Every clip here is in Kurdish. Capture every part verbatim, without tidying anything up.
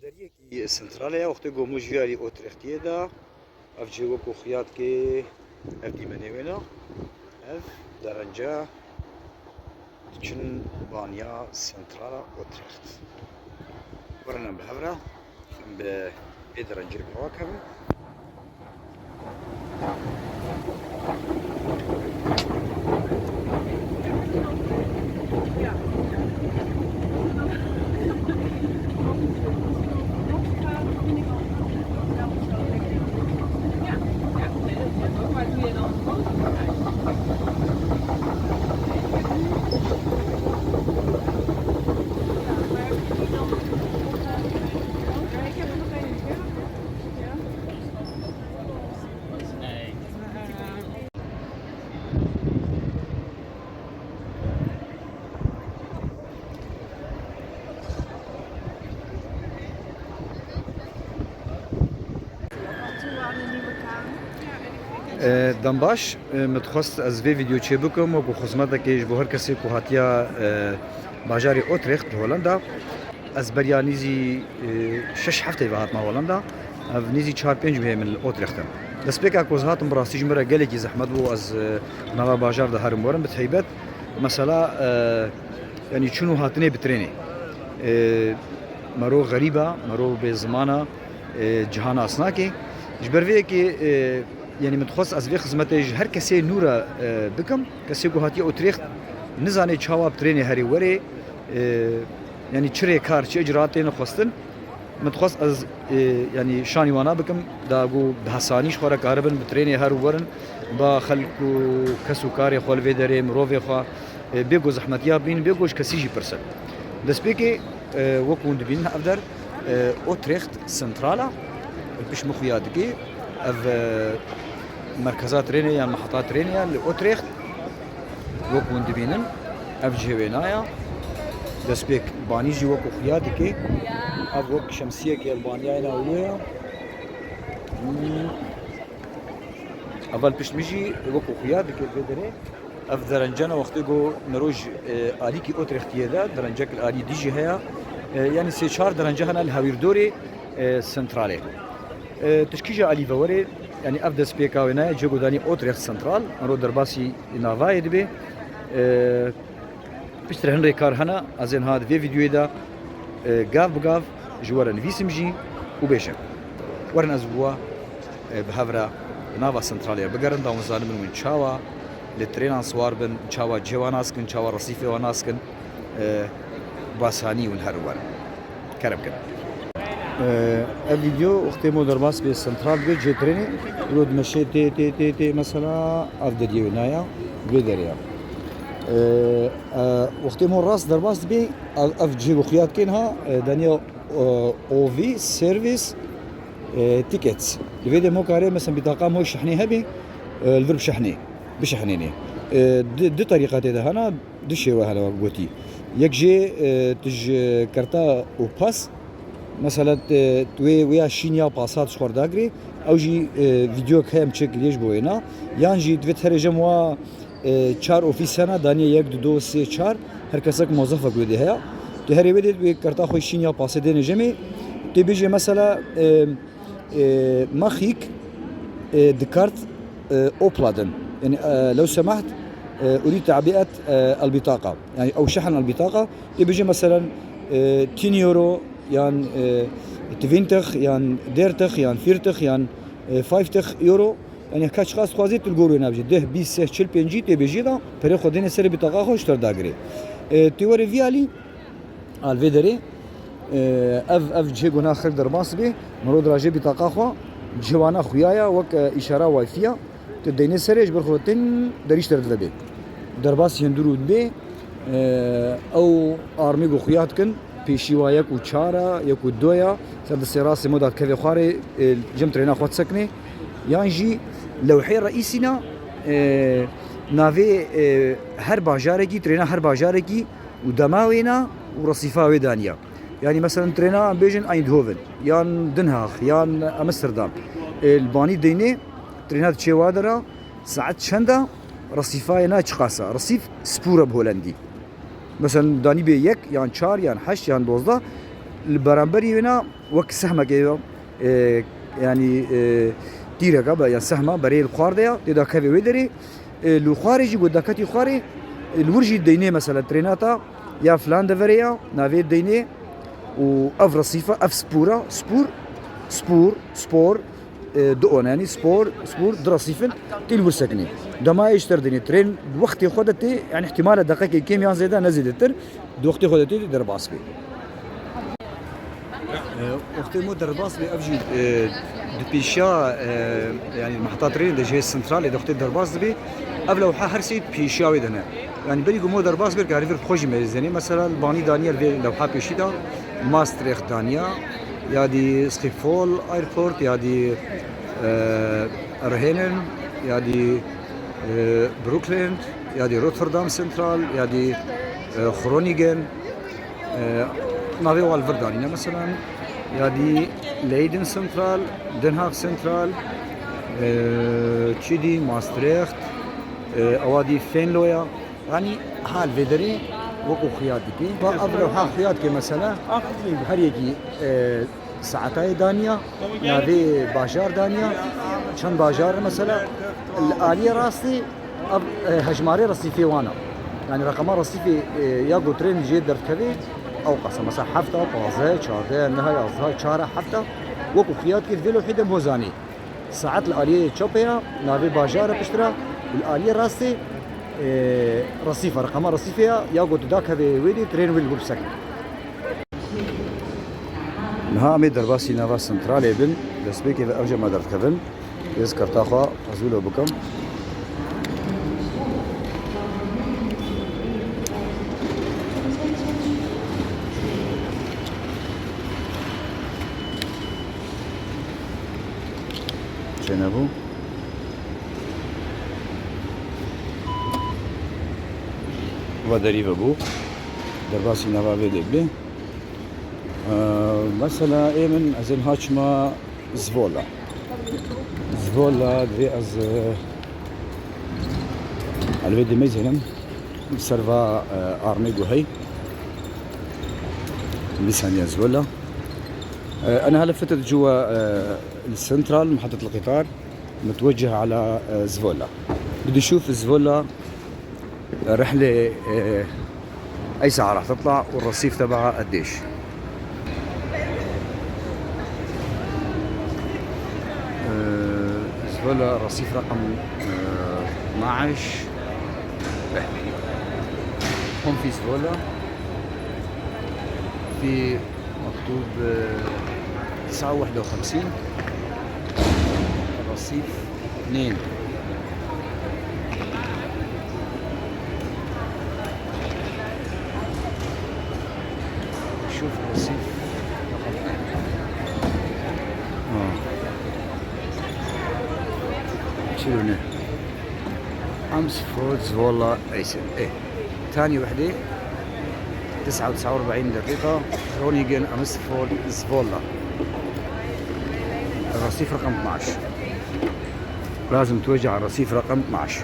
Deriyekî sentral e, wextê ku hûn ji vî alî Otrextiyê de, ev cihê wekû xuya dike, ev dîmenê wê ne, ev derence diçin baniya sentrala Otrext. Werin em bi hev re, em bi vê derencê bi hewa kevin. Ee, dem baş, e, min dixwest ez vê vîdeo çêbikim, wekû xizmetekê ji bo her kesê ku hatiya, e, bajarê Otrecht li Holanda. Ez beriya nîzî, e, şeş hefteyê ve hatime Holanda. Ev nîzî çar pênc mehê min li Otrext in. Destpêka ku ez hatim, bi rastî ji min re gelekî zehmet bû ez, e, nava bajar de herim werim. Bi taybet mesela, e, yanî çûn û hatinê bi trênê. E, mero xerîb e, mero bê ziman e, e, cihan nas nake. Ji ber vê yekê, e, yanî min dixwest ez vê xizmetê ji her kesê nû re, e, bikim. Kesê ku hatiye Otrext nizane çawa bi trênê herê werê, e, yanî çi rêkar, çi icraat têne xwestin. Min dixwest ez, e, yanî şanî wana bikim, da ku bi hesanî ji xwe re karibin bi trênê her û werin, ba xelk û kes û karê xwe li vê derê, mirovê xwe, e, bê ku zehmetiya bînin, bê ku ji kesî jî pirsin. Destpêkê, e, wek hûn dibînin ev der, e, Otrecht Central e, li pişt min xuya dike. Ev, e, merkeza trênê yan meheta trênê ye li Otrecht. Wek hûn dibînin, ev cihê wêna ye. Destpêk banî jî wek xuya dike. Ev wek şemsiyekê li baniyayê ne wilo ye. Hmm. Ev li pişt min jî wek xuya dike vê derê. Ev derence ne wextê ku mero ji, e, alîkî Otrextiyê de, derencek li alî dî jî heye. E, yanî sê çar derence hene li hawîrdorê, e, sentralê. E, tişkî jî alî vewerê, yanî ev destpêka wê ne, cê ku danî Otrecht Central, mero derbasî navayê dibe. E, piştre hin rêkar hene, ez ê niha di vê vîdeoyê de, e, gav bi gav ji we re nivîsim jî û bêjim. Werin ez bi we, e, bi hev re di nava sentralê bigerin, da hûn zanibin hûn çawa li trênan siwar bin, çawa cihê wan nas kin, çawa resîfê wan nas kin, e, bi asanî hûn her werin. Kerem kin. E, ev vîdeo wextê mo derbas bê sentral bê cê trênê, wilo dimeşê tê, tê, tê, tê, mesela ev deriyê wê naya, vê derê ya. E, e, wextê mo rast derbas dibê, ev, ev cihê ku xuya dikên ha, e, daniya, e, O V service, e, tickets. Li vê de mo karê, mesela, bîtaqa mo şehnê hebê, e, li vir bişehnê, bişehnênê. E, di, di terîqetê de hena, du şêwe hene wek gotî. Yek jê, e, tu ji kerta û pas, mesela, tu, tu wê, wê ya şîn ya pasa tu ji xwe re dagirê, ew jî, e, vîdeoyek heye em çêkiriye ji bo wêna. Yan jî divê tu herê jem wa, e, çar ofîs hene, daniye yek, du, do, sê, çar, her kesek mozefek wê dê heye. Tu herê wê dê wê kerta xwe şîn ya pasê dêne jemê. Tê bêjê mesela, e, E, Maxîk, e, dikart, e, opladin. Yani, e, lew semaht, e, urî tabiet, e, elbîtaqa. Yani, ew şehn elbîtaqa. Tê bêje, meselen, e, tin euro, yan, e, twintix, yan dertix, yan vîrtix, yan, e, fayftix euro. Yani, ka çiqas dixwazî, tu li gor wê nabêjî. Deh, bîst, seh, çil, pêncî tê bêjî da, perê xwe dêne serê bîtaqa xwe ji te re dagirê. E, tê were vî alî, Al vê derê, e, ev, ev cihê ku na xelk derbas bê, mero dirajê bîtaqa xwe, cihê wana xuya ya, wek, e, îşara Wi-Fi ya, tu deyne serê, ji ber xwe tin derî ji te re dibe bê. Derbas yên dûr û dibê, e, ew armê ku xuya dikin, pêşî wa yek û çar e, yek û du ya, ser di sê rastê moda dikeve xwarê, e, cem trêna xwe disekine. Yan jî lewhê reîsî na, e, navê, e, her bajarekî, trêna her bajarekî û dema wê na û resîfa wê daniya. Yanî, meselen, trêna em bêjin Eindhoven, yan Den Haag, yan Amsterdam. Ê, li banî deynê trêna diçê wa dera, saet çend e, resîfa yê na çiqas e. Resîf spûr e bi holendî. Meselen, danî bê yek, yan çar, yan heşt, yan dozdeh. Li beramberî wêna wek sehmekê ye, e, yanî, e, tîreka be, yan sehma berê li xwar de ya, tê da kevê wê derê, e, li xwarê jî ku daketî xwarê, e, li wir jî deynê mesela trênata ya filan deverê ya, navê deynê û ev resîfa, ev spûra, spûr, spûr, spor, e, du one, yanî spor, spor, du resîfin, tê li wir sekinî. Dema ê ji ter dinê, tren wextê xwe de tê, yanî ihtimale deqekê kêm yan zêde, ne zêdetir, di wextê xwe de tê, tê derbas bê. E, wextê mo derbas bê, ev jî, e, di pêşiya, e, yanî mehta trenê de jê sentralê de wextê derbas dibê, ev lewha her sê di pêşiya wê de ne. Yanî berî ku mo derbas bê, karî vir bi xwe jî mêze zenê. Mesela li Banî daniye, vê lewha pêşî de Maastricht daniya, ya dî Schiphol Airport, ya dî, e, Erhenen, ya dî, e, Brooklyn, ya dî Rotterdam Central, ya dî, e, Groningen, e, navê wan li vir danîne. Mesela, ya dî Leiden Central, Den Haag Central, e, çi dî Maastricht, e, ewa dî Venlo ya. Yanî ha li vê derê wekû xuya dike. Va ev lewha xuya dike mesela. Her yekî, e, saetayê daniya, navê bajar daniya, çend bajar mesela. Li aliyê rastî ev, e, hejmarê resîfê wan e. Yanî reqema resîfê, e, ya ku tren jê derdikeve ew qasa. Mesela hefta, pazdeh, çardeh, neha, yazdeha, çara, hefta. Wekû xuya dike vê lewhê de mo zanî. Saet li aliyê çepê ya, navê bajar e piştre, li aliyê rastê, e, resîf e, reqema resîfê ya, ya ku tu dakevê wê dî, tren wê li wir bisekine. Niha em ê derbasî nava sentralê bin, destpêkê ve ev jî me derdikevin. Ez karta xwe hezûlo bikim. Çênebû. Va derî ve bû. Derbasî nava vê dê bê. Ee, mesela ê min ez ên haçma Zvola. Zvola divê ez, e, ez vê demê zênim. Ser va, e, armê guhey. Lîsaniya Zvola. E, أنا هلا فتت جوا، e, السنترال، محطة القطار، متوجه على، e, Zvola. بدي أشوف Zvola الرحلة، آه، أي ساعة راح تطلع والرصيف تبعها قديش. آه، زفولا رصيف رقم، آه، اثناعش. هون في زفولا، في مكتوب، آه، تسعة وواحد وخمسين، الرصيف اثنين. شوف الرصيف رقم اثنين. آه. شنو هنا؟ Amersfoort Zwolle Essen. إيه. ثاني وحدة. تسعة وتسعة وأربعين دقيقة. Groningen Amersfoort Zwolle. الرصيف رقم اثناعش. لازم توجه على الرصيف رقم اثناعش.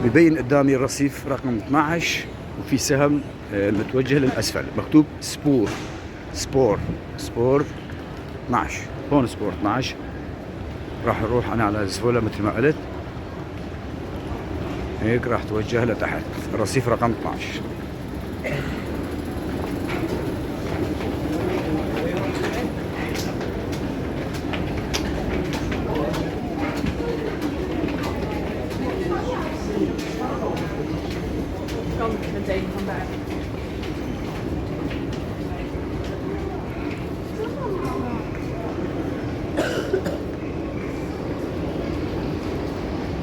ببين قدامي الرصيف رقم اثناعش، وفي سهم، آه، متوجه للأسفل، مكتوب سبور، سبور، سبور اثناعش. هون سبور اثناعش. راح أروح أنا على زفولة متل ما قلت. هيك راح توجه لتحت، الرصيف رقم اثناعش.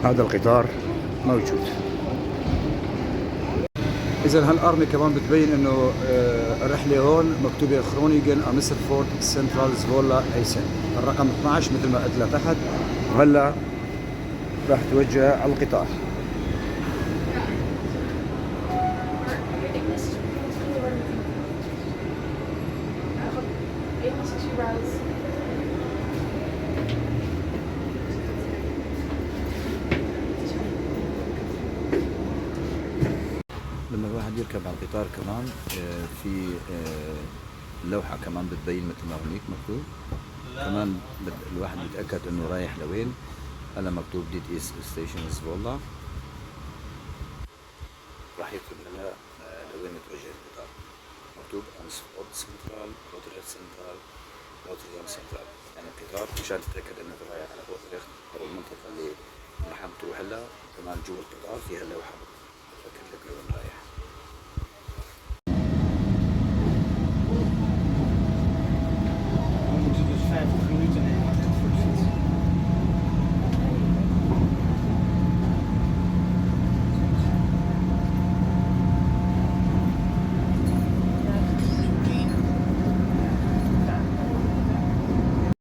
هذا القطار موجود. إذا هالأرمي كمان بتبين إنه، آه، الرحلة هون مكتوبة Groningen Amersfoort Centraal Zwolle Essen، الرقم اثناعش مثل ما قلت لتحت. وهلا راح توجه على القطار. English, English, English. English, English. يركب على القطار كمان، آه، في، آه، لوحة كمان بتبين مثل ما هونيك مكتوب. كمان بت-، الواحد بيتأكد إنه رايح لوين. هلا مكتوب ديت إيست ستيشن زفولا. راح يكتب هلا، آه، لوين متوجه القطار. مكتوب أمسفورد سنترال، روتريت سنترال، روتردام سنترال. يعني القطار مشان تتأكد إنك رايح على روتريت أو المنطقة اللي راح تروح لها. كمان جوا القطار فيها اللوحة بتأكد لك لوين رايح.